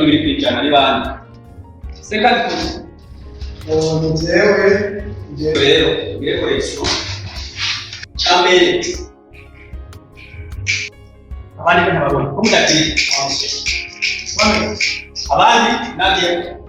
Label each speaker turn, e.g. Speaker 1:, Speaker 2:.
Speaker 1: 2%, ni bande? 50%.
Speaker 2: Ni jewe jewe.
Speaker 1: Rero tugire correction. Cambere, abandi ko ntababonye, ko mudatiri abandi nagiye.